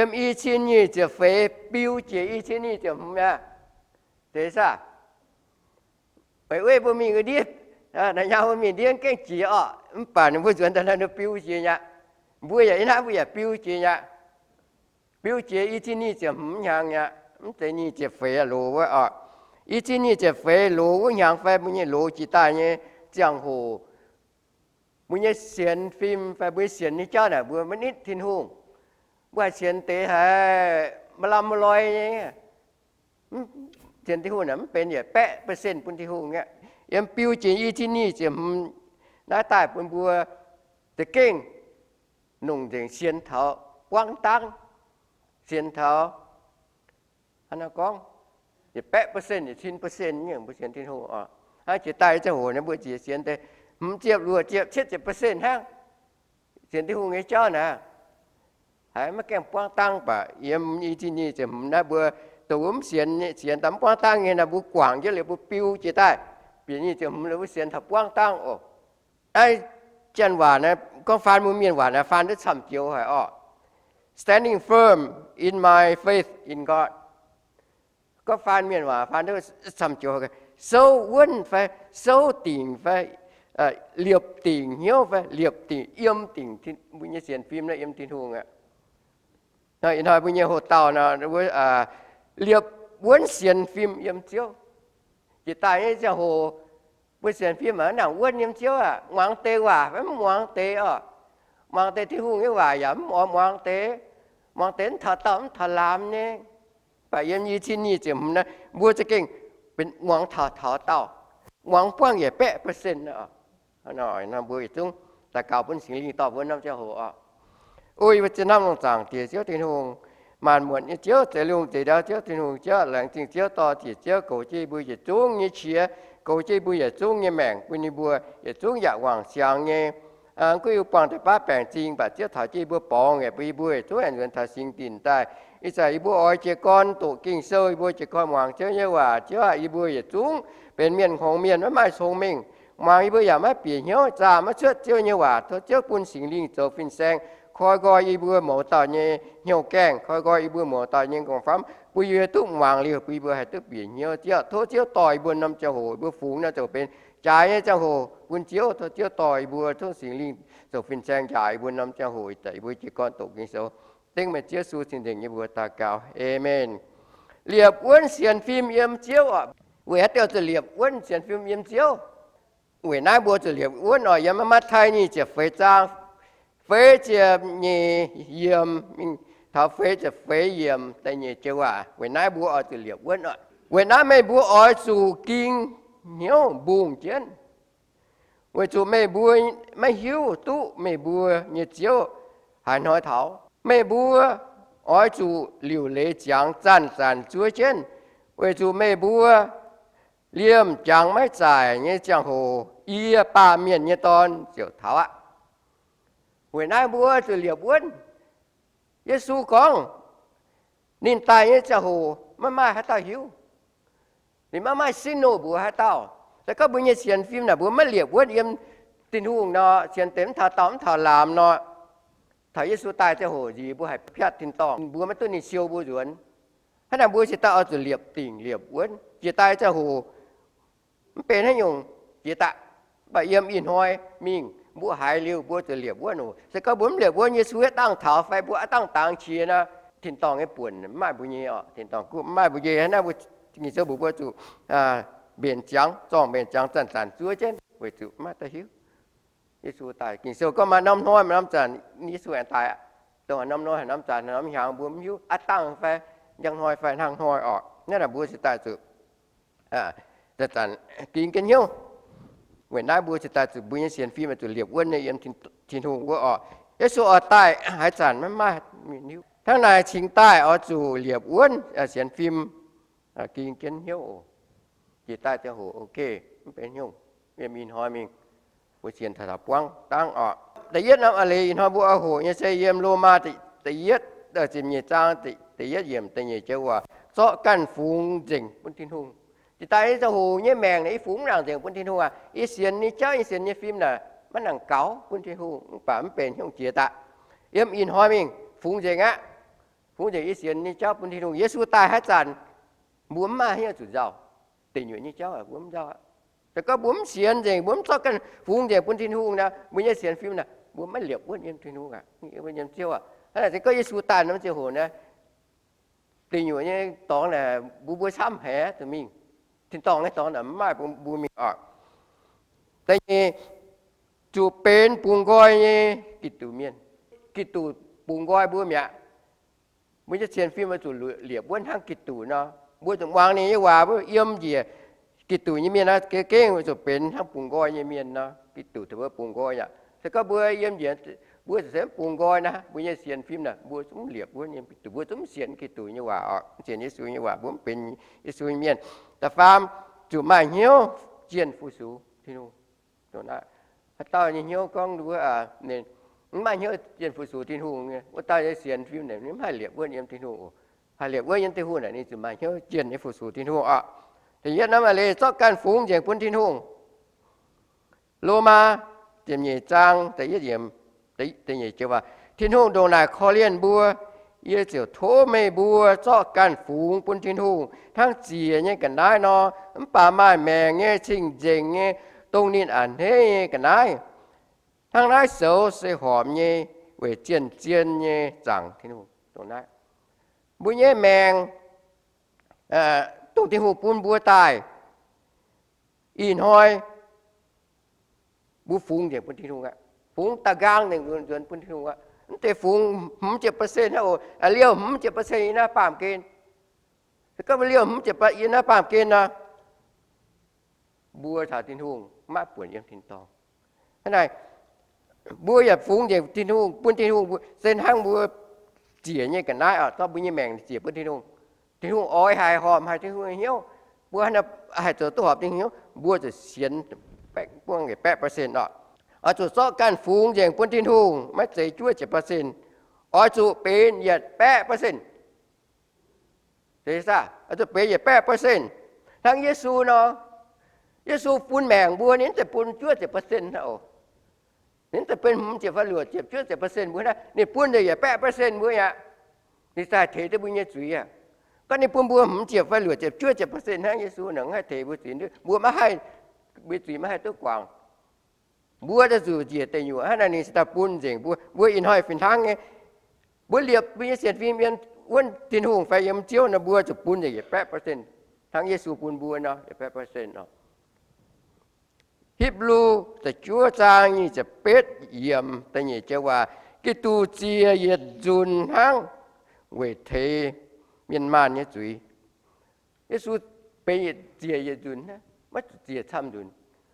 Yiem i cin nyic ziepc feix biu jiex i cin nyic ziepc hmz mi'aqv. Deix saah? Weic mbuo mingh ndiev, naaiv nyaah mbuo mingh ndiev gengh jiex orqc, mv baac ninh mbuo nzuonx daaih naaiv biu jiex nyei aqv. Mbuo yaac i naaiv mbuo yaac biu jiex nyei aqv. Biu jiex i cin nyic ziepc hmz hnyangx nyei aqv, mv zeiz nyic ziepc feix loz wuov orqc. I cin nyic ziepc feix loz wuov hnyangx fai mbuo nyei loz jiex daaih nyei ziangh hoc, mbuo nyei sienx fim fai mbuo sienx nyei jauv naaic mbuo maiv nitv Tin-Hungh. Mbuo haih sienx deix haiz maaih lamh maaih loi nyei. Sienx Tin-Hungh naaic mv benx yietc baeqv percent bun Tin-Hungh aqv. Yiem biu jiex i cin nyic ziepc hmz naaiv daaih bun mbuo za'gengh nongc nzengc sienx taux buangv dangv, sienx taux, hnangv naaiv gorngv, yietc baeqv percent, yietc cin percent nyungc mbuo sienx Tin-Hungh oc. Hnangv jiex daaih nyei ziangh hoc naaiv mbuo ziex sienx deix hmz ziepc, luoqc ziepc, cietv ziepc percent hnangv. Sienx Tin-Hungh nyei jauv naaic, haiz maiv gaengh buangv dangv baac yiem i cin nyic ziepc hmz naaiv mbuo dongh wuov mv sienx, sienx daaih mv buangv dangv nyei naaiv mbuo guangc jienv liuz mbuo biu jiex daaih, bieqc nyic ziepc hmz liuz mbuo sienx taux buangv dangv oc. Naaiv janx waac naaiv gorngv faan mbuo mienh waac naaiv faan duqv camv joux haic orqc. Standing firm in my faith in God. Gorngv faan mienh waac faan duqv camv joux, souv wuonv fai souv dingc fai liepc dingc hnyouv fai liepc dingc yiem dingc mbuo nyei sienx fim naaiv yiem Tin-Hungh aqv. Ih hnoi mbuo nyei hoc-dauh nor, liepc wuonv sienx fim yiem Ziouv. Jiex daaih nyei ziangh hoc mbuo sienx fim maiv nangc wuonv yiem Ziouv aqv. Muangx deix waac fai mv muangx deix orqc. Muangx deix Tin-Hungh nyei waac yaac mv oix muangx deix. Muangx deix mv taux daauh mv taux laamz nyei. Mv baac yiem i cin nyic ziepc hmz naaiv mbuo za'gengh benx muangx taux taux daauh, muangx buangv yietc baeqv percent. Mbuo yietc zungv daux gaux bun Singx Lingh dorh mbuo norm ziangh hoc oc. O yie mbuo zien hnamv longc zaangc Diex Ziouv Tin-Hungh, maanc muotc nyei Ziouv, zeix lungh zeix ndau Ziouv Tin-Hungh, Ziouv laengz zingh Ziouv dorh ziec Ziouv goux jienv yie mbuo yietc zungv nyei qiex, goux jienv yie mbuo yietc zungv nyei maengc, bun yie mbuo yietc zungv yaac wangc siangx nyei. Mv gunv yie mbuo buangh deix baav baengc zingh, mv baac Ziouv taux jienv yie mbuo borngz, yaac bun yie mbuo yietc zungv aengx nzuonx taux singx dinc daaih. Ih zanc yie mbuo oix jiez gorn doqc Ging-Sou, yie mbuo jiez gorn muangx Ziouv nyei waac. Ziouv aah, yie mbuo yietc zungv benx mienh hngongx mienh, maiv maaih cong-mengh. Muangx yie mbuo yaac maiv bieqc hnyouv, zaah maiv cuotv Ziouv nyei waac. Tov Ziouv bun Singx Lingh zoux fin-saeng koi nqoi yie mbuo mouz dauh nyei hnyouv gaengh, koi nqoi yie mbuo mouz dauh nyei nqorngv-famv, bun yie mbuo duqv muangx liuz, bun yie mbuo haih duqv bieqc hnyouv. Ziouv, tov Ziouv dorh yie mbuo norm ziangh hoc, yie mbuo fungx naaiv ziouc benx jaaix nyei ziangh hoc bun Ziouv. Tov Ziouv dorh yie mbuo, tov Singx Lingh zoux fin-saeng njaaux yie mbuo norm ziangh hoc. Ih zanc yie mbuo jiez gorn doqc Ging-Sou, dengv meih Ziouv Yesu cing-nzengc yie mbuo daux gaux. Aamen. Liepc wuonv sienx fim yiem Ziouv oc. Weic haaix diuc zuqc liepc wuonv sienx fim yiem Ziouv? Weic naaiv mbuo zuqc liepc wuonv oc. Yiem Matv^tai nyic ziepc feix zaang feix ziepc nyeic yiemc mingh taux feix ziepc feix yiemc da'nyeic joux waac. Weic naaiv mbuo oix zuqc liepc wuonv oc. Weic naaiv meih mbuo oix zuqc ging hnyouv mbungh jienv, weic zuqc meih mbuo maiv hiuv duqv meih mbuo nyei Ziouv haaix hnoi taux. Meih mbuo oix zuqc liuc leiz ziangx zanc-zanc zuov jienv, weic zuqc meih mbuo liemh jangx maiv zaaic nyei ziangh hoc yie, Baamh Mienh nyei Dorn, ziouc taux aqv. Weic naaiv mbuo zuqc liepc wuonv. Yesu gorngv ninh daaih nyei ziangh hoc maiv maaih haaix dauh hiuv. Ninh maiv maaih signal mbuox haaix dauh. Se gorngv mbuo nyei sienx fim naaic mbuo maiv liepc wuonv yiem Tin-Hungh nor, sienx deix mv taux daauh mv taux laamz nor, taux Yesu daaih ziangh hoc nziex mbuo haih piatv tin-dorngh, mbuo maiv duqv ninh siou mbuo nzuonx. Hnangv naaic mbuo cingx daaih oix zuqc liepc dingc liepc wuonv. Jiex daaih ziangh hoc mv benx haaix nyungc, jiex daaih. Mv baac yiem ih hnoi mingh mbuo haiz liuz mbuo zuqc liepc wuonv oc. Se gorngv mbuo mv liepc wuonv, Yesu aav dangh taux fai mbuo aav dangh dangx qiex nor, tin-dorngh nyei buonc mv maaih mbuo nyei oc. Tin-dorngh guv mv maaih mbuo nyei. Hnangv naaiv mbuo Ging-Sou mbuox mbuo zuqc mbenc ziangx, zorngh mbenc ziangx zanc-zanc zuov jienv weic zuqc maiv maaih da'hiuv. Yesu daaih, Ging-Sou gorngv maaih norm hnoi maaih norm zanc Yesu aengx daaih aqv. Dongh haaix norm hnoi haaix norm zanc haaix norm hnyangx mbuo mv hiuv, aav dangh fai njang hnoi fai hnangv hnoi oc. Hnangv naaic mbuo cingx daaih zuqc zanc-zanc ging jienv hnyouv. Weic naaiv mbuo cingx daaih zuqc mbuo nyei sienx fim zuqc liepc wuonv nyei yiem Tin-Hungh wuov oc. Yesu oix daaih haaix zanc maiv maaih hiuv. Hnangv naaic cingx daaih oix zuqc liepc wuonv sienx fim, ging jienv hnyouv oc. Jiex daaih ziangh hoc ok, mv benx hnyouv. Yiem ih hnoi mingh mbuo sienx taux buangv dangv oc. Da'yietv norm a'leiz ih hnoi mbuo oix hoqc nyei se yiem Lomaa da'yietv ziepc nyeic zaang da'yietv yiemc da'nyeic joux waac, zorqv ganh fungx nzengc bun Tin-Hungh. Jiex daaih nyei ziangh hoc nyei maengc naaic yie fungx mv nangc nzengc bun Tin-Hungh aqv. Yie sienx nyei jauv, yie sienx nyei fim naaic maiv nangc gaux bun Tin-Hungh, mv baac mv benx hnyouv jiex daaih. Yiem ih hnoi mingh fungx nzengc aqv. fungx nzengc yie sienx nyei jauv bun Tin-Hungh. Yesu daaih haaix zanc mbuo mv maaih haaix nyungc zuqc nzauh. Deic nyuoqc nyei jauv mbuo mv nzauh. Se gorngv mbuo mv sienx nzengc, mbuo mv zorqv ganh fungx nzengc bun Tin-Hungh nor, mbuo nyei sienx fim naaic mbuo maiv liepc wuonv yiem Tin-Hungh aqv, yiem Ziouv aqv. Hnangv naaic se gorngv Yesu daaih nor ziangh hoc naaic, deic nyuoqc nyei dorngx naaic mbuo mbuo camv haic zuqc mingh. Tin-dorngh nyei dorngx naaic mv maaih bun mbuo mingh oc. Da'nyeic, zuqc benx bungx nqoi nyei Giduc mienh. Giduc bungx nqoi mbuo mi'aqv. Mbuo nyei sienx fim oix zuqc liepc wuonv hnangv Giduc nor. Mbuo zuqc muangx ninh nyei waac, mbuo yiem njiec Giduc nyei mienh nor, gengh oix zuqc benx hnangv bungx nqoi nyei mienh nor. Giduc tengx mbuo bungx nqoi aqv. Se gorngv mbuo yiem njiec, mbuo zuqc se bungx nqoi naaic, mbuo nyei sienx fim naaic mbuo zungv liepc wuonv yiem Giduc, mbuo zungv mv sienx Giduc nyei waac oc, mv sienx Yesu nyei waac, mbuo mv benx Yesu nyei mienh. Da'faam, zuqc maaih hnyouv jienh fu-sux Tin-Hungh. Haaix dauh nyei hnyouv gorngv mbuo mv maaih hnyouv jienh fu-sux Tin-Hungh, wuov dauh nyei sienx fim naaic mv haih liepc wuonv yiem Tin-Hungh oc. Haih liepc wuonv yiem Tin-Hungh naaic ninh zuqc maaih hnyouv jienh nyei fu-sux Tin-Hungh oc. Da'yietv, naaiv maaih leiz zorqv ganh fungx nzengc bun Tin-Hungh. Lomaa ziepc nyeic zaang da'yietv yiemc, da'nyeic joux waac, Tin-Hungh ndongc naaic korv-lienh mbuo, yie ziouc tov meih mbuo zorqv ganh fungx bun Tin-Hungh hnangv ziec nyei ga'naaiv nor, mv baac maaih maengc nyei cing-nzengc nyei, dongh ninh a'hneiv nyei ga'naaiv. Hnangv naaiv soux se horpc nyei, weic zien-zien nyei zaangc Tin-Hungh. Dongh naaiv, mbuo nyei maengc, dongh Tin-Hungh bun mbuo daaih, ih hnoi mbuo fungx nzengc bun Tin-Hungh aqv. Fungx da'nqaang nzengc nzuonx bun Tin-Hungh aqv. Mv zeiz fungx hmz ziepc percent hnangv oc. Liouh hmz ziepc percent yiem naaiv baamh gen. Se gorngv mbuo liouh hmz ziepc percent yiem naaiv baamh gen nor, mbuo caux Tin-Hungh maiv buonc yiem tin-dorngh. Hnangv naaic, mbuo yaac fungx nzengc Tin-Hungh, bun Tin-Hungh, se hnangv mbuo ziec nyei ga'naaiv oc, zorqv mbuo nyei maengc ziec bun Tin-Hungh. Tin-Hungh oix haic horpc haic Tin-Hungh nyei hnyouv, mbuo haih zoux duqv horpc Tin-Hungh hnyouv, mbuo zuqc sienx buangv yietc baeqv percent oc. Oix zuqc zorqv ganh fungx nzengc bun Tin-Hungh, maiv zeiz juov ziepc percent. Oix zuqc benx yietc baeqv percent. Oix zuqc benx yietc baeqv percent. Hnangv Yesu nor, Yesu bun maengc mbuo, ninh mv zeiz bun juov ziepc percent hnangv oc. Ninh mv zeiz benx hmz ziepc fai luoqc ziepc, juov ziepc percent mbuo hnangv. Ninh bun nzengc yietc baeqv percent mbuo aqv. Ninh daaih teix duqv mbuo nyei zuiz aqv. Gorngv ninh bun mbuo hmz ziepc fai luoqc ziepc, juov ziepc percent hnangv, Yesu nor mv haih teix mbuo zuiz, mbuo maiv haih, mbuo zuiz maiv haih duqv guangc. Mbuo daaih zuqc njiec deic nyuoqc hnangv naaic, ninh cingx daaih bun nzengc mbuo. Mbuo ih hnoi fih hnangv nyei, mbuo liepc mbuo nyei sienx fim yiem wuonv Tin-Hungh fai yiem Ziouv nor, mbuo zuqc bun nzengc yietc baeqv percent, hnangv Yesu bun mbuo nor, yietc baeqv percent oc. Hipv^lu da'juov zaang nyic ziepc betv yiemc da'nyeic joux waac, Giduc ziec yietc nzunc hnangv weic teix mienh maanh nyei zuiz. Yesu benx ziec yietc nzunc, maiv zuqc ziec camv nzunc.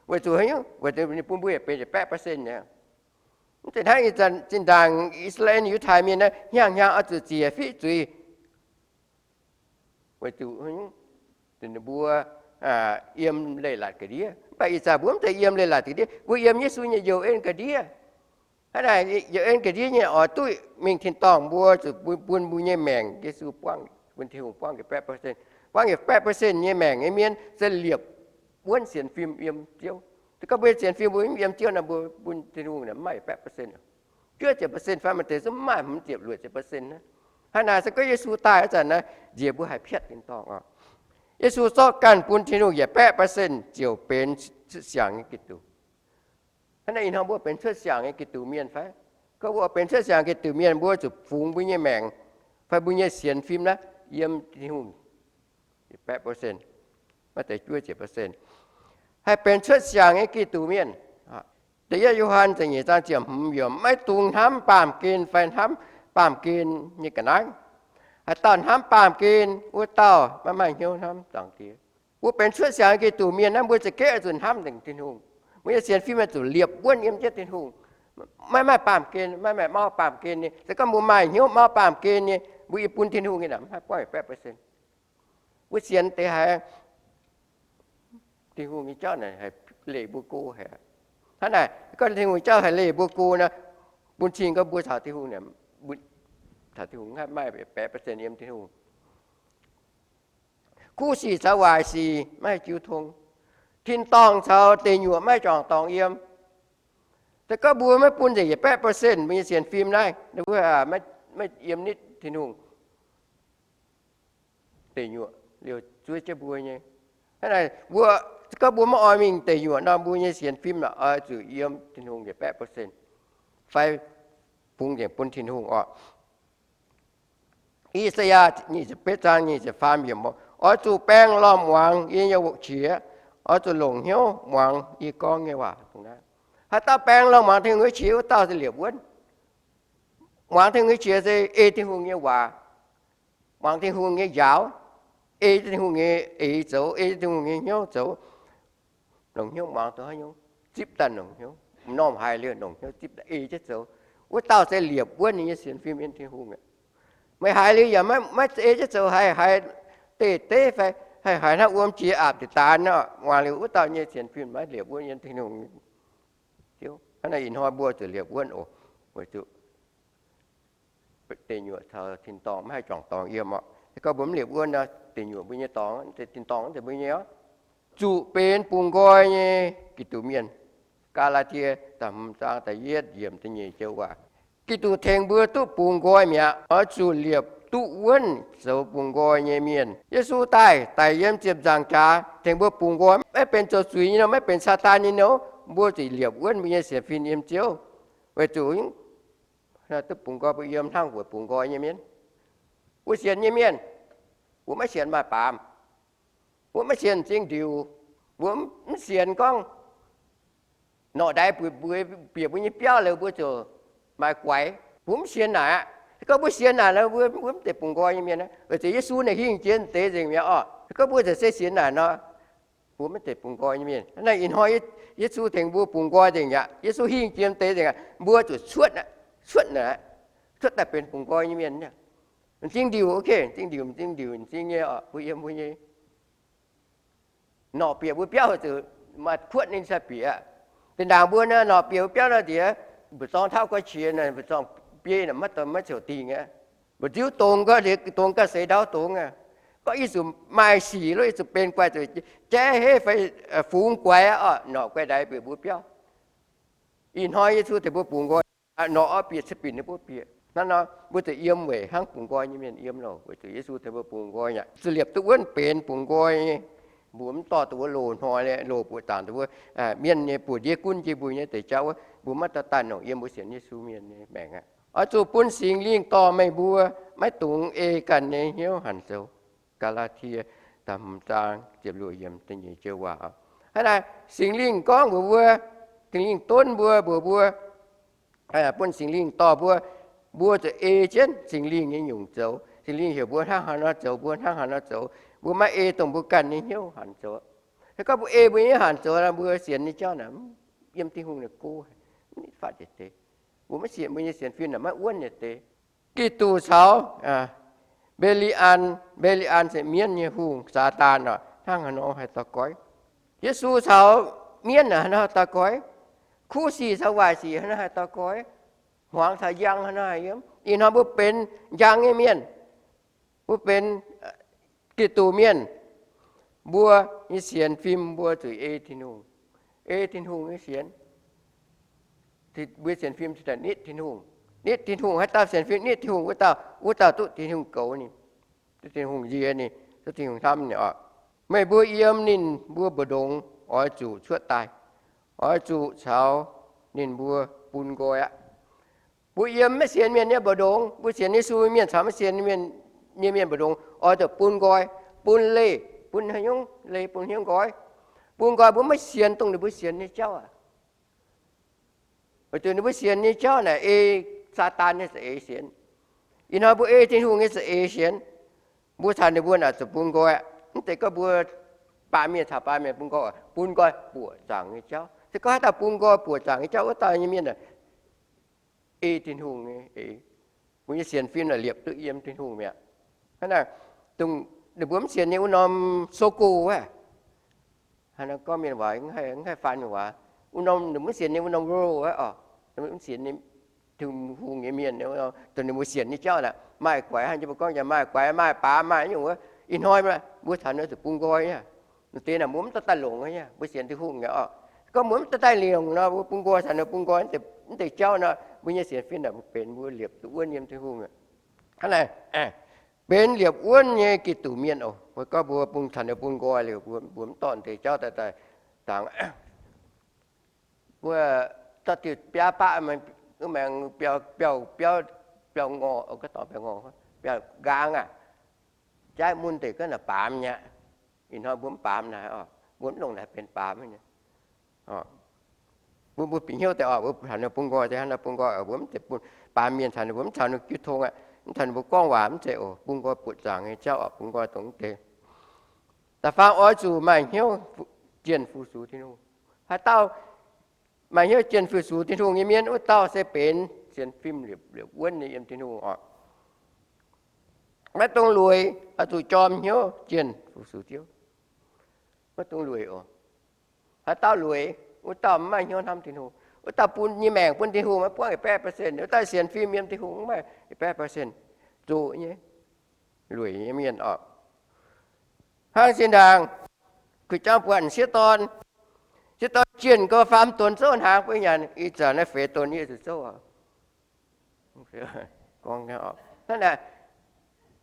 Weic zuqc haaix nyungc? Weic zuqc ninh bun mbuo yaac benx yietc baeqv percent nyei. Mv zeiz hnangv ih zanc zinh ndaangc I^saa^laa^en, Yiutai Mienh naaiv hnyangx-hnyangx oix zuqc ziec fiqv zuiz. Weic zuqc ninh mbuo yiem leiz-latc ga'ndiev. Mv baac ih zanc mbuo mv zeiz yiem leiz-latc ga'ndiev, mbuo yiem Yesu nyei njoux en ga'ndiev. Hnangv naaic, njoux en ga'ndiev nyei oix duqv mingh tin-dorngh, mbuo zuqc bun mbuo nyei maengc Yesu buangv, bun Tin-Hungh buangv yietc baeqv percent. Buangv yietc baeqv percent nyei maengc nyei mienh se liepc wuonv sienx fim yiem Ziouv. Se gorngv mbuo sienx fim mbuo mv yiem Ziouv nor, mbuo bun Tin-Hungh mv maaih yietc baeqv percent. Juov ziepc percent fai maaih deix zungv mv maaih hmz ziepc luoqc ziepc percent. Hnangv naaic se gorngv Yesu daaih ih zanc naaiv, nziex mbuo haih piatv tin-dorngh oc. Yesu zorqv ganh bun Tin-Hungh yietc baeqv percent ziouc benx cuotv siangx nyei Giduc. Hnangv naaic ih hnoi mbuo benx cuotv siangx nyei Giduc mienh fai? Gorngv mbuo benx cuotv siangx Giduc mienh, mbuo zuqc fungx mbuo nyei maengc fai mbuo nyei sienx fim naaiv yiem Tin-Hungh yietc baeqv percent, maiv zeiz juov ziepc percent. Haih benx cuotv siangx nyei Giduc mienh. Da'yietv Yo^han ziepc nyeic zaang ziepc hmz yiemc, maiv dungx hnamv baamh gen fai hnamv baamh gen nyei ga'naaiv. Haaix dauh hnamv baamh gen, wuov dauh maiv maaih hnyouv hnamv Zaangc Diex. Mbuo benx cuotv siangx Giduc mienh naaiv, mbuo za'gengh zuqc hnamv nzengc Tin-Hungh. Mbuo nyei sienx fim zuqc liepc wuonv yiem jienv Tin-Hungh. Maiv maaih baamh gen, maiv maaih mauv baamh gen nyei. Se gorngv mbuo maaih hnyouv mauv baamh gen nyei, mbuo yie bun Tin-Hungh nyei naaic maiv haih buangv yietc baeqv percent. Mbuo sienx deix haiz Tin-Hungh nyei jauv naaic haih leih mbuo go haic. Hnangv naaic, gorngv Tin-Hungh jauv haih leih mbuo go nor, bun cing gorngv mbuo caux Tin-Hungh, caux Tin-Hungh maiv maaih yietc baeqv percent yiem Tin-Hungh. Kuv sic caux waaic sic maiv haih jiu tong. Tin-dorngh caux deic nyuoqc maiv haih juangc dorngx yiem. Se gorngv mbuo maiv bun nzengc yietc baeqv percent mbuo nyei sienx fim naaiv, mbuo maiv yiem nitv Tin-Hungh. deic nyuoqc liouh zuov jienv mbuo nyei. Hnangv naaic mbuo, gorngv mbuo maiv oix mingh deic nyuoqc nor, mbuo nyei sienx fim oix zuqc yiem Tin-Hungh yietc baeqv percent, fai fungx nzengc bun Tin-Hungh oc. I^saa^yaa nyic ziepc betv zaang nyic ziepc faam yiemc, oix zuqc baeng lorh muangx yie nyei qiex, oix zuqc longc hnyouv muangx yie gorngv nyei waac. Haaix dauh baeng lorh muangx Tin-Hungh nyei qiex, wuov dauh se liepc wuonv. Muangx Tin-Hungh nyei qiex se ei Tin-Hungh nyei waac, muangx Tin-Hungh nyei njaaux, ei Tin-Hungh nyei eix zoux, ei Tin-Hungh nyei hnyouv zoux. Longc hnyouv muangx duqv haaix nyungc, zipv daaih longc hnyouv, m'normh haiz liuz longc hnyouv zipv daaih ei jienv zoux. Wuov dauh se liepc wuonv ninh nyei sienx fim yiem Tin-Hungh aqv. Meih haiz liuz yaac maiv ei jienv zoux, haiz haiz deix deix fai haiz haiz hnangv wuom jiex aapv diqc daanx nor, muangx liuz wuov dauh nyei sienx fim maiv liepc wuonv yiem Tin-Hungh. Hnangv naaic ih hnoi mbuo zuqc liepc wuonv oc, weic zuqc deic nyuoqc caux tin-dorngh maiv haih juangc dorngx yiem oc. Se gorngv mbuo mv liepc wuonv nor, deic nyuoqc mbuo nyei dorngx, tin-dorngh mv zeiz mbuo nyei oc. Zuqc benx bungx nqoi nyei Giduc mienh. Gaa^laa^tie da'hmz zaang da'yietv yiemc da'nyeic joux waac, Giduc tengx mbuo duqv bungx nqoi mi'aqv. Oix zuqc liepc duqv wuonv zoux bungx nqoi nyei mienh. Yesu daaih, daic yiem ziepc nzaangc jaax tengx mbuo bungx nqoi, maiv benx zoux zuiz nyei nor, maiv benx Saadaan nyei nor, mbuo zuqc liepc wuonv mbuo nyei sienx fim yiem Ziouv, weic zuqc duqv bungx nqoi mbuo yiem hnangv weic bungx nqoi nyei mienh. Mbuo sienx nyei mienh, mbuo maiv sienx maaih baamz, mbuo maiv sienx m'zing ndiux, mbuo mv sienx gorngv norqc ndaix bueix bieqc mbuo nyei biauv liuz mbuo ziouc maaih guaix. Mbuo mv sienx naaic aqv. Se gorngv mbuo sienx naaic nor, mbuo mv deix bungx nqoi nyei mienh aqv. Weic zuqc Yesu naaic hingh jiex deix nzengc mi'aqv oc. Se gorngv mbuo ziouc se sienx naaic nor, mbuo maiv deix bungx nqoi nyei mienh. Hnangv naaic ih hnoi Yesu tengx mbuo bungx nqoi nzengc aqv. Yesu hingh jiex deix nzengc aqv. Mbuo zuqc cuotv, cuotv naaic, cuotv daaih benx bungx nqoi nyei mienh. M'zing ndiux, ok, m'zing ndiux, m'zing ndiux, m'zing nyei oc, mbuo yiem mbuo nyei. Norqc bieqc mbuo biauv zuqc maaih kuotv ninh sai bieqc aqv. Zinh ndaangc mbuo naaic norqc bieqc mbuo biauv nor, nziex mbu'zorng tauv goiv qiex, mbu'zorng biei naaic maiv, maiv ziouc dingh aqv. Mbu'nziu dongz gau, dongz gau seix ndau dongz aqv. Gorngv yie zuqc maaih sic lov, yie zuqc benx guaix zuqc jaiv heiv fai fungx guaix aqv oc, norqc guaix ndaix bieqc mbuo biauv. Ih hnoi Yesu tengx mbuo bungx nqoi, norqc oix bieqc se binc ninh mbuo bieqc. Hnangv nor mbuo zuqc yiem weic hnangv bungx nqoi nyei mienh yiem loh. Weic zuqc Yesu tengx mbuo bungx nqoi aqv, zuqc liepc duqv wuonv benx bungx nqoi nyei. Mbuo mv dorh duqv wuov loz-hnoi, loz buoqc zaangc duqv wuov mienh nyei buoz-ndiev gunv jienv mbuo nyei deix jauv wuov, mbuo maiv dorh daaih longc yiem mbuo sienx Yesu mienh nyei maengc aqv. Oix zuqc bun Singx Lingh dorh meih mbuo, maiv dungx ei ganh nyei hnyouv hanc zoux. Gaa^laa^tie da'hmz zaang ziepc luoqc yiemc da'nyeic joux waac. Hnangv naaic Singx Lingh gorngv mbuox mbuo, Singx Lingh donv mbuo, mbuox mbuo, bun Singx Lingh dorh mbuo, mbuo zuqc ei jienv Singx Lingh nyei nyungc zoux. Singx Lingh heuc mbuo hnangv haaix nor zoux, mbuo hnangv haaix nor zoux. Mbuo maiv ei dongh mbuo ganh nyei hnyouv hanc zoux. Se gorngv mbuo ei mbuo nyei hnyouv hanc zoux, mbuo sienx nyei jauv naaic yiem Tin-Hungh naaic go, mv fatv deix deix. Mbuo maiv sienx, mbuo nyei sienx fim naaic maiv wuonv deix deix. Giduc caux Mbe^li^an, Mbe^li^an se mienv nyei hungh, Saadaan oc, hnangv haaix nor haih dorh goiv? Yesu caux mienv naaic haaix nor haih dorh goiv? Kuv sic caux waaic sic haaix nor haih dorh goiv? Hmuangx caux njang haaix nor haih yiem? Ih hnoi mbuo benx njang nyei mienh, mbuo benx Giduc mienh, mbuo nyei sienx fim mbuo zuqc ei Tin-Hungh, ei Tin-Hungh nyei sienx. Mbuo sienx fim nitv Tin-Hungh, nitv Tin-Hungh. Haaix dauh sienx fim nitv Tin-Hungh, wuov dauh, wuov dauh duqv Tin-Hungh goux ninh, duqv Tin-Hungh nziex ninh, duqv Tin-Hungh hnamv ninh oc. Meih mbuo yiem ninh mbuo mbu'ndongx oix zuqc cuotv daaih, oix zuqc caux ninh mbuo bun nqoi aqv. Mbuo yiem maiv sienx mienh nyei mbu'ndongx, mbuo sienx Yesu mienh caux maiv sienx mienh nyei mienh mbu'ndongx oix zuqc bun nqoi, bun leih, bun haaix nyungc leih, bun haaix nyungc nqoi? Bun nqoi mbuo maiv sienx dongh ninh mbuo sienx nyei jauv aqv. Weic zuqc ninh mbuo sienx nyei jauv naaic ei Saadaan nyei za'eix sienx. Ih hnoi mbuo ei Tin-Hungh nyei za'eix sienx, mbuo caux ninh mbuo naaic zuqc bun nqoi. Mv zeiz gorngv mbuo baamh mienh caux baamh mienh bun nqoi, bun nqoi buoqc zaangc nyei jauv. Se gorngv haaix dauh bun nqoi buoqc zaangc nyei jauv, wuov dauh nyei mienh ei Tin-Hungh nyei eix. Mbuo nyei sienx fim naaic liepc duqv yiem Tin-Hungh mi'aqv. Hnangv naaic, dongh ninh mbuo mv sienx nyei wuov norm circle wuov, haaix nor gorngv mienh waac, mv haih faan mienh waac, wuov norm ninh mbuo mv sienx nyei wuov norm world wuov oc, mv sienx nyei Tin-Hungh nyei mienh, dongh ninh mbuo sienx nyei jauv naaic, maaih guaix, haaix nyungc mbuo gorngv jaax maaih guaix, maaih baamz, maaih nyungc wuov. Ih hnoi mbuo caux ninh zuqc bun nqoi aqv. Deix naaic mbuo mv dorh daaih longc aqv, mbuo sienx Tin-Hungh mi'aqv oc. Gorngv mbuo mv dorh daaih longc nor, mbuo bun nqoi caux ninh bun nqoi, mv deix jauv nor, mbuo nyei sienx fim naaic benx mbuo liepc duqv wuonv yiem Tin-Hungh aqv. Hnangv naaic, benx liepc wuonv nyei Giduc mienh oc. Mbuo gorngv mbuo bun caux ninh bun nqoi liuz, mbuo mv dorh deix jauv daaih daaih dangx. Mbuo zorqv diuh biaav baqv, wuov maengx biauv, biauv, biauv ngorc, biauv nqaang aac, jaiv mun deix ga'naaiv baamz nyei aqv. Ih hnoi mbuo mv baamz naaic oc, mbuo mv longc naaic benx baamz nyei. Mbuo, mbuo bieqc hnyouv deix oc, mbuo caux ninh bun nqoi deix, hnangv naaiv bun nqoi oc, mbuo mv zeiz bun baamz mienh caux ninh, mbuo mv caux ninh jiu tong aqv, mv caux ninh mbuo gorngv waac mv zeiz oc. Bun nqoi buoqc zaangc nyei jauv oc, bun nqoi dongh mv deix. Da'faam oix zuqc maaih hnyouv jienh fu-sux Tin-Hungh. Haaix dauh maaih hnyouv jienh fu-sux Tin-Hungh nyei mienh, wuov dauh se benx sienx fim liepc, liepc wuonv nyei yiem Tin-Hungh oc. Maiv dungx lueic, oix zuqc jorm hnyouv jienh fu-sux Ziouv. Maiv dungx lueic oc. Haaix dauh lueic, wuov dauh mv maaih hnyouv hnamv Tin-Hungh. Wuov dauh bun nyei maengc bun Tin-Hungh maiv buangv yietc baeqv percent. Wuov dauh sienx fim yiem Tin-Hungh mv maaih yietc baeqv percent. Zuqc nyei, lueic nyei mienh oc. Hnangv zinh ndaangc kuh jangv buatc sieqv dorn, sieqv dorn jienh gau faam donx zouv hnaangx bun nyanc, ih zanc naaiv feix donx yie zuqc zouv oc. Hnangv naaic,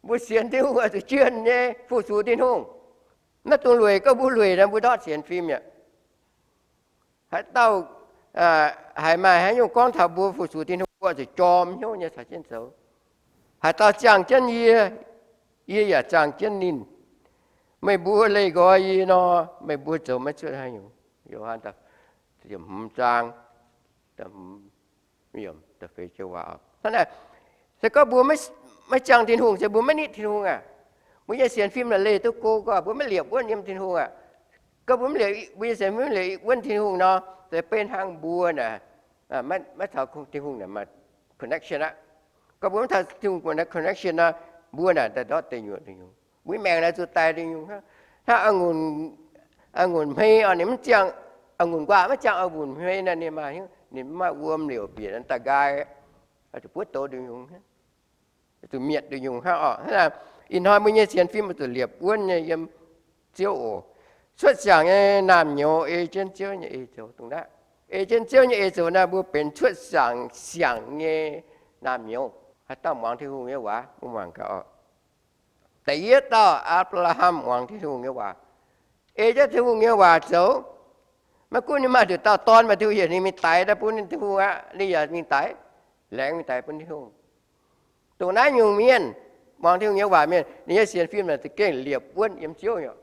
mbuo sienx Tin-Hungh oix zuqc jienh nyei fu-sux Tin-Hungh. Maiv dungx lueic, gorngv mbuo lueic nor mbuo ndortv sienx fim mi'aqv. Haaix dauh haiz maaih haaix nyungc gorngv taux mbuo fu-sux Tin-Hungh, mbuo oix zuqc jorm hnyouv nyei caux jienv zoux. Haaix dauh ziangh jienv yie, yie yaac ziangh jienv ninh. Meih mbuo leih nqoi yie nor, meih mbuo zoux maiv cuotv haaix nyungc. Yo^han hmz zaang, se gorngv mbuo maiv ziangh Tin-Hungh se mbuo maiv nitv Tin-Hungh aqv. Mbuo nyei sienx fim naaic leih duqv go, gorngv mbuo maiv liepc wuonv yiem Tin-Hungh aqv. Gorngv mbuo mv liepc, mbuo nyei sienx fim mv liepc wuonv Tin-Hungh nor, se benx hnangv mbuo naaic maiv caux Tin-Hungh naaic maaih connection aqv. Gorngv mbuo mv caux Tin-Hungh maaih connection nor, mbuo naaic daaih ndortv deic nyuoqc nduqc nyungc. Mbuo maengc naaic zuqc daic nduqc nyungc hnangv. Hnangv a'ngunc hmei oc, ninh mv ziangh, a'ngunc nquaah maiv ziangh a'ngunc hmei naaic, ninh maaih, ninh mv maaih wuom liouc bieqc daaih nqaai, zuqc buov douz nduqc nyungc, zuqc mietc nduqc nyungc hnangv oc. Hnangv naaic, ih hnoi mbuo nyei sienx fim zuqc liepc wuonv nyei yiem Ziouv oc. Cuotv siangx nyei naamh nyouz ei jienv Ziouv nyei eix zoux dongh naaiv. Ei jienv Ziouv nyei eix zoux naaiv, mbuo benx cuotv siangx, siangx nyei naamh nyouz. Haaix dauh muangx Tin-Hungh nyei waac, mbuo muangx gaax oc. Da'yietv dauh, Apc^laa^ham muangx Tin-Hungh nyei waac, ei jienv Tin-Hungh nyei waac zoux. Maiv gunv ninh maaih nduqc dauh dorn, maaih Tin-Hungh heuc ninh mingh daix daaih bun ninh, Tin-Hungh aqv, ninh yaac mingh daix, laengz mingh daix bun Tin-Hungh. Dongh naaiv nyungc mienh, muangx Tin-Hungh nyei waac mienh, ninh nyei sienx fim naaic za'gengh liepc wuonv yiem Ziouv nyei.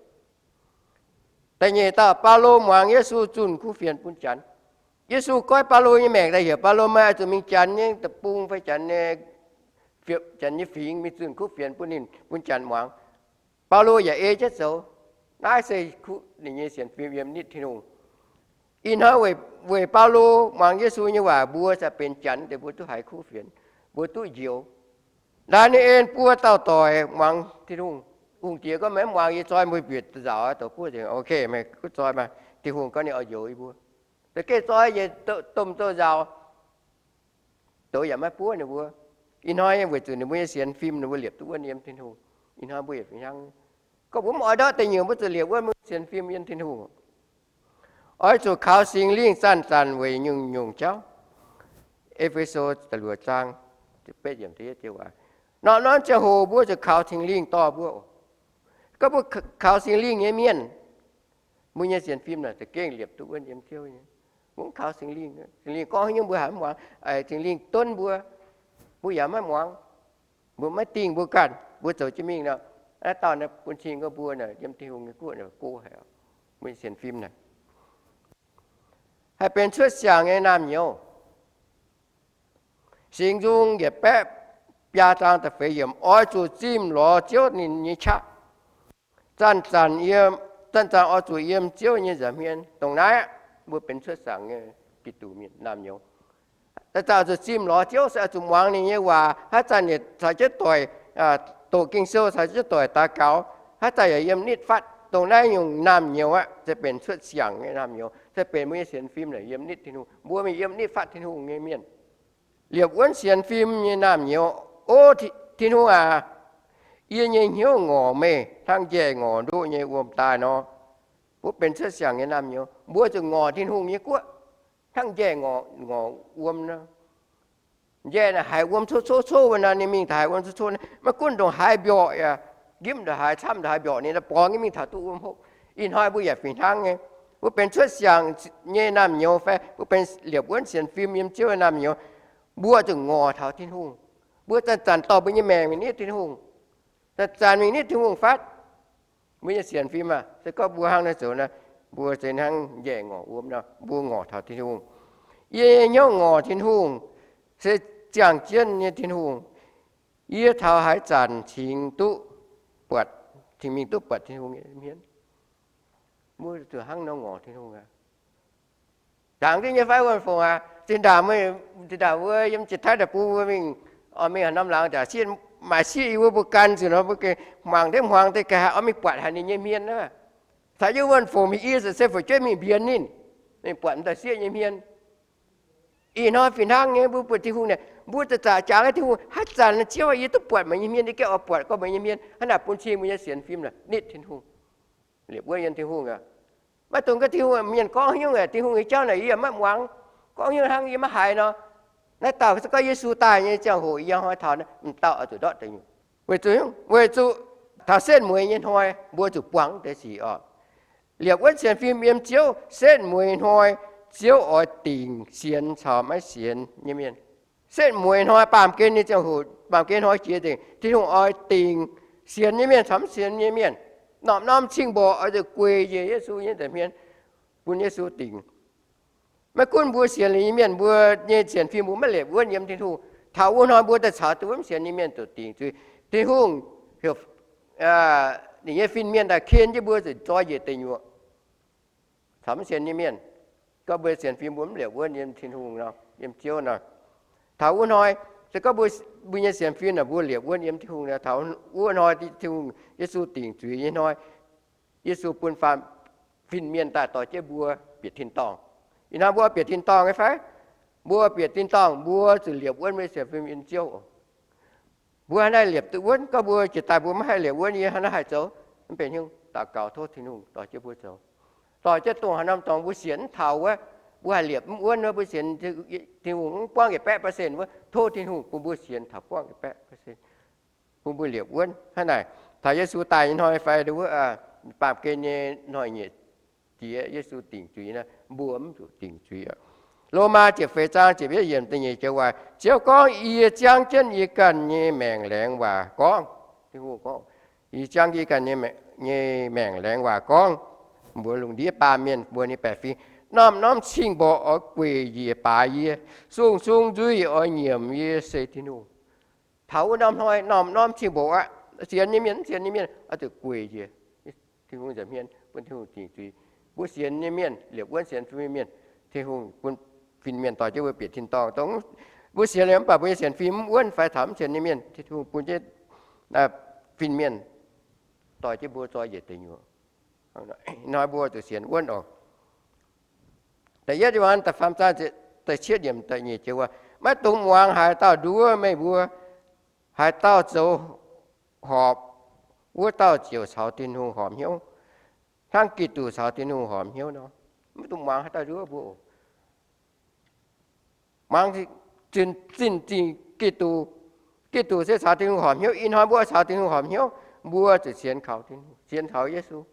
Da'nyeic dauh, Baulo muangx Yesu zunh kuv fienx bun Janx. Yesu goiv Baulo nyei maengc daaih heuc Baulo, meih oix zuqc mingh Janx nyei deic-bung fai Janx nyei, Janx nyei fingx mingh zunh kuv fienx bun ninh, bun Janx muangx. Baulo yaac ei jienv zoux. Naaiv se kuv ninh nyei sienx fim yiem nitv Tin-Hungh. Ih hnoi weic, weic Baulo muangx Yesu nyei waac, mbuo caux benx Janx deix mbuo duqv haiz kuv fienx, mbuo duqv njoux. Ndaa^ni^en buo dauh doic muangx Tin-Hungh. Hungh diex gorngv, meih mv muangx yie zoi meih mbuo bieqc nzauc, douz buov nzengc. Ok, meih gunv zoi maah. Tin-Hungh gorngv ninh oix njoux yie mbuo. Za'gengh zoi njiec domh douz-nzauc, douz yaac maiv buov ninh mbuo. Ih hnoi weic zuqc ninh mbuo nyei sienx fim ninh mbuo liepc duqv wuonv yiem Tin-Hungh. Ih hnoi mbuo yietc fih hnangv. Gorngv mbuo mv oix ndortv deic nyuoqc, mbuo zuqc liepc wuonv mbuo sienx fim yiem Tin-Hungh. Oix zuqc kaux Singx Lingh zanc-zanc weic nyungc-nyungc jauv. E^fe^so da'luoqc zaang, norm-norm ziangh hoc mbuo zuqc kaux Singx Lingh dorh mbuo. Gorngv mbuo kaux Singx Lingh nyei mienh, mbuo nyei sienx fim naaic za'gengh liepc duqv wuonv yiem Ziouv nyei. Mbuo mv kaux Singx Lingh, Singx Lingh gorngv haaix nyungc mbuo haiz mv muangx. Singx Lingh donv mbuo, mbuo yaac maiv muangx. Mbuo maiv dingh mbuo ganh, mbuo zoux jienv mingh nor, naaiv dauh naaiv bun cing gorngv mbuo naaic yiem Tin-Hungh nyei guoqv naaic go haic. Mbuo nyei sienx fim naaic haih benx cuotv siangx nyei naamh nyouz. Singx Nzung yietc baeqv biaa zaang da'feix yiemc, oix zuqc zimh lorz Ziouv ninh nyei qaqv. Zanc-zanc yiem, zanc-zanc oix zuqc yiem Ziouv nyei nza'hmien. Dongh naaiv aqv, mbuo benx cuotv siangx nyei Giduc mienh naamh nyouz. Zanc-zanc oix zuqc zimh lorz Ziouv, se oix zuqc muangx ninh nyei waac. Haaix zanc yietc caux jienv doic doqc Ging-Sou, caux jienv doic daux gaux. Haaix zanc yaac yiem nitv fatv. Dongh naaiv nyungc naamh nyouz aqv, se benx cuotv siangx nyei naamh nyouz, se benx mbuo nyei sienx fim naaic yiem nitv Tin-Hungh. Mbuo mingh yiem nitv fatv Tin-Hungh nyei mienh, liepc wuonv sienx fim nyei naamh nyouz. O Tin-Hungh aac, yie nyei hnyouv ngorc meih hnangv njaih ngorc ndoqv nyei wuom daaih nor. Mbuo benx cuotv siangx nyei naamh nyouz, mbuo zuqc ngorc Tin-Hungh nyei guoqv hnangv njaih ngorc, ngorc wuom nor. Njaih naaic haiz wuom coqv coqv coqv wuov nor, ninh mingh taux haiz wuom coqv coqv, maiv gunv ndongc haaix mbiorqc yaac, njimv ndongc haaix, camv ndongc haaix mbiorqc, ninh daaih borngz nyei mingh taux duqv wuom hopv. Ih hnoi mbuo yaac fih hnangv nyei. Mbuo benx cuotv siang nyei naamh nyouz fai mbuo benx liepc wuonv sienx fim yiem Ziouv nyei naamh nyouz, mbuo zuqc ngorc taux Tin-Hungh. Mbuo zanc-zanc dorh mbuo nyei maengc mingh nitv Tin-Hungh. Zanc-zanc mingh nitv Tin-Hungh fatv. Mbuo nyei sienx fim aah, se gorngv mbuo hnangv naaiv zoux nor, mbuo se hnangv njaih ngorc wuom nor, mbuo ngorc taux Tin-Hungh. Yie nyei hnyouv ngorc Tin-Hungh se ziangh jienv nyei Tin-Hungh. Yie taux haaix zanc cingx duqv buatc, cingx mingh duqv buatc Tin-Hungh nyei hmien. Mbuo zuqc hnangv nor ngorc Tin-Hungh aqv. Jangx jienv nyei fai wuov fongc aac, zinh ndaangc, zinh ndaangc wuov yiem Janx-Taiv deic-bung mbuo mingh, oix mingh haaix norm laangz jaax sieqv, maaih sieqv yie mbuo mbuo gan zuqc nor, mbuo gengh hmuangx deix hmuangx deix ga'haaix oix mingh buatc haic ninh nyei hmien aqv. Caux jienv wuov fongc mingh i se se fu'jueiv mingh mbienx ninh, mingh buatc m'daaih sieqv nyei hmien. Ih hnoi fih hnangv nyei, mbuo buatc Tin-Hungh naaic, mbuo zaqc zaqc jangx Tin-Hungh, haaix zanc Ziouv, yie duqv buatc meih nyei hmien, yie gengh oix buatc gorngv meih nyei hmien. Hnangv naaic bun cing mbuo nyei sienx fim naaic nitv Tin-Hungh, liepc wuonv yiem Tin-Hungh aqv. Maiv dungx gorngv Tin-Hungh mienh gorngv haaix nyungc, Tin-Hungh nyei jauv naaic yie maiv muangx, gorngv haaix nyungc hnangv yie maiv haiz nor. Naaiv dauh se gorngv Yesu daaih nyei ziangh hoc yie hnoi taux naaiv, m'dauh oix zuqc ndortv deix nyungc. Weic zuqc, weic zuqc taux setv mueiz nyei hnoi mbuo zuqc buangh deix sic oc. Liepc wuonv sienx fim yiem Ziouv, setv mueiz hnoi Ziouv oix dingc sienx caux maiv sienx nyei mienh. Setv mueiz hnoi baamh gen nyei ziangh hoc, baamh gen hnoi jiex nzengc, Tin-Hungh oix dingc sienx nyei mienh caux maiv sienx nyei mienh. Norm-norm cing-mborqc oix zuqc gueic njiec Yesu nyei nza'hmien, bun Yesu dingc. Maiv gunv mbuo sienx liuz nyei mienh, mbuo nyei sienx fim mbuo maiv liepc wuonv yiem Tin-Hungh, taux wuov hnoi mbuo daaih caux duqv maiv sienx nyei mienh zuqc dingc zuiz. Tin-Hungh heuc ninh nyei fin-mienh daaih ken jienv mbuo zuqc zoi njiec deic nyuoqc caux maiv sienx nyei mienh. Gorngv mbuo sienx fim mbuo maiv liepc wuonv yiem Tin-Hungh nor, yiem Ziouv nor, taux wuov hnoi se gorngv mbuo, mbuo nyei sienx fim naaic mbuo liepc wuonv yiem Tin-Hungh nor, taux wuov hnoi Tin-Hungh Yesu dingc zuiz nyei hnoi, Yesu bun faam fin-mienh daaih dorh jienv mbuo bieqc tin-dorngh. Ih hnoi mbuo bieqc tin-dorngh nyei fai? Mbuo bieqc tin-dorngh, mbuo zuqc liepc wuonv mbuo nyei sienx fim yiem Ziouv. Mbuo hnangv naaiv liepc duqv wuonv, gorngv mbuo jiex daaih mbuo maiv haih liepc wuonv, yie hnangv naaiv haih zoux? Mv benx hnyouv daux gaux tov Tin-Hungh dorh jienv mbuo zoux. Dorh jienv dongh haaix norm dorngx mbuo sienx mv taux wuov, mbuo haih liepc mv wuonv wuov, mbuo sienx Tin-Hungh mv buangv yietc baeqv percent wuov, tov Tin-Hungh bun mbuo sienx taux buangv yietc baeqv percent, bun mbuo liepc wuonv. Hnangv naaic, taux Yesu daaih nyei hnoi fai wuov, baamh gen nyei hnoi-nyieqc jiex Yesu dingc zuiz naaiv, mbuo mv zuqc dingc zuiz aqv. Lomaa ziepc feix zaang ziepc yietv yiemc da'nyeic joux waac, Ziouv gorngv, Yie ziangv jienv yie ganh nyei maengc laengz waac gorngv. Tin-Hungh gorngv, Yie ziangv yie ganh nyei maengc laengz waac gorngv, mbuox lungh ndiev baamh mienh mbuo nyei baeqc fingx, norm-norm cing-mborqc oix gueic njiec baaix yie, sung-sung nzuih oix nyiemc yie se Tin-Hungh. Taux wuov norm hnoi, norm-norm cing-mborqc aqv, sienx nyei mienh, mv sienx nyei mienh oix zuqc gueic njiec Tin-Hungh nza'hmien bun Tin-Hungh dingc zuiz. Mbuo sienx nyei mienh, liepc wuonv sienx fim nyei mienh, Tin-Hungh bun fin-mienh dorh jienv mbuo bieqc tin-dorngh. Dongh mbuo sienx liuz mv baac mbuo nyei sienx fim mv wuonv fai taux mv sienx nyei mienh, Tin-Hungh bun jienv fin-mienh dorh jienv mbuo zoi njiec deic nyuoqc. Hnoi mbuo zuqc sienx wuonv oc. Da'yietv Yo^han da'faam zaang da'cietv yiemc da'nyeic joux waac, Maiv dungx muangx haaix dauh nduov meih mbuo. Haaix dauh zoux horpc, wuov dauh ziouc caux Tin-Hungh horpc hnyouv, hnangv Giduc caux Tin-Hungh horpc hnyouv nor. Maiv dungx muangx haaix dauh nduov mbuo oc. Muangx zinh, zinh Giduc. Giduc se caux Tin-Hungh horpc hnyouv. Ih hnoi mbuo caux Tin-Hungh horpc hnyouv, mbuo zuqc sienx kaux, sienx kaux Yesu.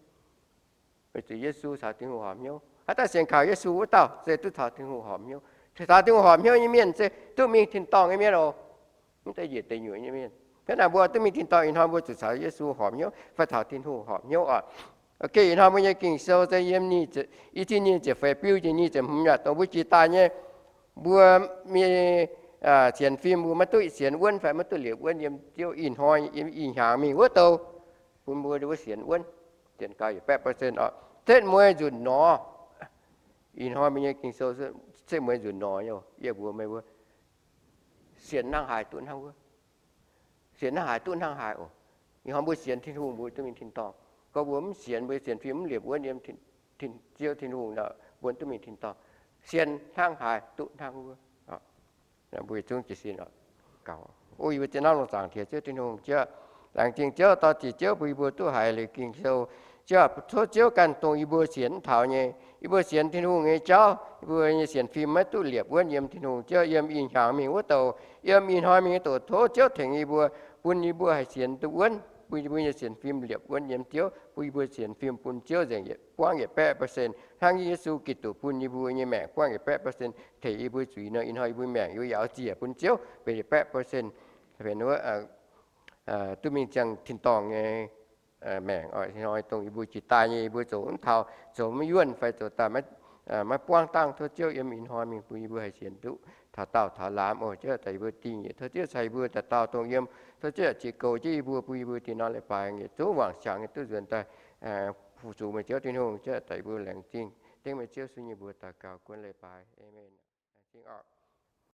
Weic zuqc Yesu caux Tin-Hungh horpc hnyouv. Haaix dauh sienx kaux Yesu wuov dauh se duqv caux Tin-Hungh horpc hnyouv. Caux Tin-Hungh horpc hnyouv nyei mienh se duqv mingh tin-dorngh nyei mienh oc. Mv zeiz njiec deic nyuoqc nyei mienh. Hnangv naaic mbuo duqv mingh tin-dorngh, ih hnoi mbuo zuqc caux Yesu horpc hnyouv fai caux Tin-Hungh horpc hnyouv oc. Ok, ih hnoi mbuo nyei Ging-Sou se yiem i cin nyic ziepc feix biuv nyic ziepc hmz aqv, dongh mbuo jiex daaih nyei, mbuo nyei sienx fim mbuo maiv duqv sienx wuonv fai maiv duqv liepc wuonv yiem Ziouv ih hnoi, yiem ih hnyangx mingh wuov douh, bun mbuo wuov sienx wuonv, sienx gaux yietc baeqv percent oc. Setv mueiz nzunc nor, ih hnoi mbuo nyei Ging-Sou setv mueiz nzunc nor, yie mbuox meih mbuo, sienx hnangv haaix duqv hnangv wuov. Sienx hnangv haaix duqv hnangv haaix oc. Ih hnoi mbuo sienx Tin-Hungh mbuo duqv mingh tin-dorngh. Gorngv mbuo mv sienx, mbuo sienx fim mv liepc wuonv yiem Ziouv Tin-Hungh nor, mbuo duqv mingh tin-dorngh. Sienx hnangv haaix duqv hnangv wuov. Mbuo zungv jiez sin oc. O yie mbuo ziex hnamv longc zaangc Diex Ziouv Tin-Hungh, Ziouv, laengz zingh Ziouv, dor-ziec Ziouv bun yie mbuo duqv haiz liuz Ging-Sou. Ziouv, tov Ziouv ganh dongh yie mbuo sienx mv taux nyei, Yie mbuo sienx Tin-Hungh nyei jauv, yie mbuo nyei sienx fim maiv duqv liepc wuonv yiem Tin-Hungh Ziouv, yiem ih hnyangx mingh wuov douh, yiem ih hnoi mingh nyei doqc tov Ziouv tengx yie mbuo, bun yie mbuo haih sienx duqv wuonv, bun yie mbuo nyei sienx fim liepc wuonv yiem Ziouv, bun yie mbuo sienx fim bun Ziouv nzengc yietc buangv yietc baeqv percent, hnangv Yesu Giduc bun yie mbuo nyei maengc buangv yietc baeqv percent tengx yie mbuo zuiz nor, ih hnoi yie mbuo maengc yie mbuo yaac oix ziec bun Ziouv benx yietc baeqv percent, benx wuov duqv mingh ziangh tin-dorngh nyei maengc oc. Ih hnoi dongh yie mbuo jiex daaih nyei, yie mbuo zoux mv taux, zoux maiv yuonh fai zoux daaih maiv buangv dangh, tov Ziouv yiem ih hnoi mingh bun yie mbuo haih sienx duqv taux daauh taux laamz oc. Ziouv daaih yie mbuo dingh nyei, tov Ziouv caux yie mbuo dauh dauh dongh yiem, tov Ziouv yaac qiex goux jienv yie mbuo, bun yie mbuo dienh norm leiz-baaix yietc zungv wangc qangx nyei duqv nzuonx daaih fu-sux meih Ziouv Tin-Hungh. Ziouv daaih yie mbuo laengz zingh dengv meih Ziouv Yesu nyei mbuox daux gaux gunv leiz-baaix. Aamen.